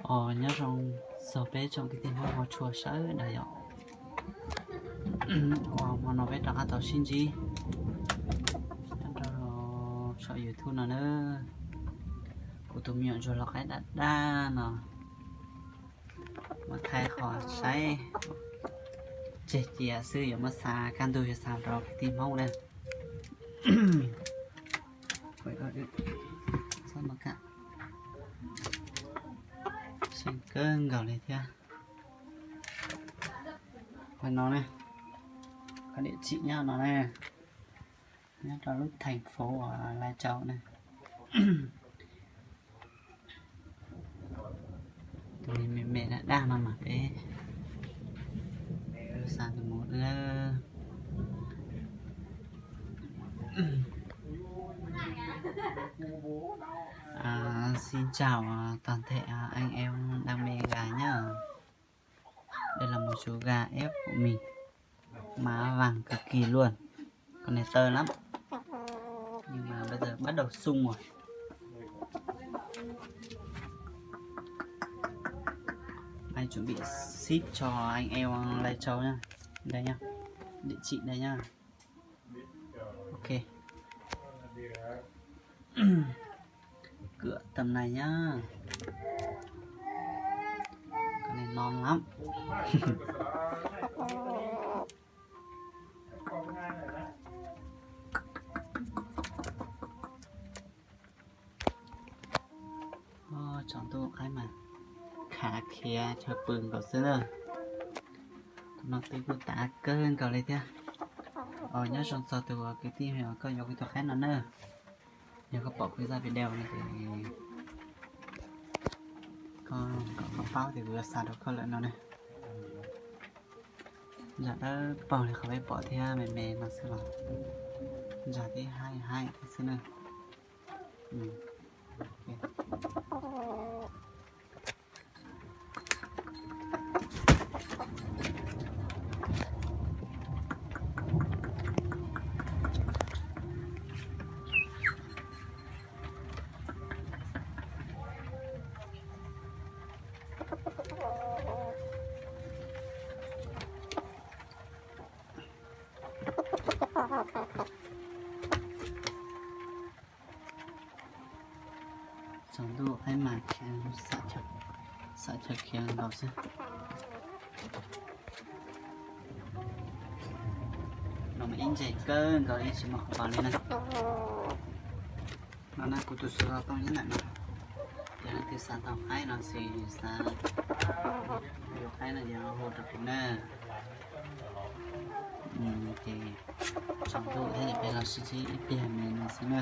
Os, nyob zoo txog peb tsoom kwv tij Hmoob hmov tshua sawv daws yom. Uas hmo no peb rov qab tau sib ntsib nyob rau saum YouTube no na. Kuv tus me nyuam ntsuag lau qaib daj daj no, mas thaij qhov saib tseg cia xwb, yuav muab xa kaj ntug yuav xa rau kwv tij Hmoob na. Seej kawg nkaus li thiab. Qhov no ne, qhov dim txim nyob no ne, nyob rau lub theej fauv Lai Châu ne. Tus me me daj daj no mas peb xa tus mus lawm. À, xin chào, à, toàn thể, à, anh em đang mê gà nhá. Đây là một chú gà ép của mình. Má vàng cực kỳ luôn. Con này tơ lắm. Nhưng mà bây giờ bắt đầu sung rồi. Anh chuẩn bị ship cho anh em Lai Châu nhá. Đây nhá. Địa chỉ đây nhá. Ok. Cửa tầm này nhá. Con này non lắm. Tsaus ntuj qaib mas khav khiav chaw pw nkaus xwb na. Tus no twb kuj tav kawg nkaus li thiab. Nyob zoo txog tus kwv tij, koj yuav kuv tus qaib no na. Yog koj pom kuv zaj video no ces koj kom koj paub tias kuv yuav xa rau koj lawm no ne. Ntsa dawb paug li qhov peb pom thiab me me no xwb los ntsa tib haib haib thiab xwb na. Tsaus ntuj qaib mas khiav, xav chaw khiav nkaus xwb. No mas ib ntses kawg nkaus ib tsis muaj qhov paus li na. No na kuv tus xua tau nyob ntawm no. Yog leej twg xav tau qaib los sis xav yuav qaib no ces hu rau kuv na. Ces tsaus ntuj thiab ces peb los sib ntsib ib pliag me no xwb na.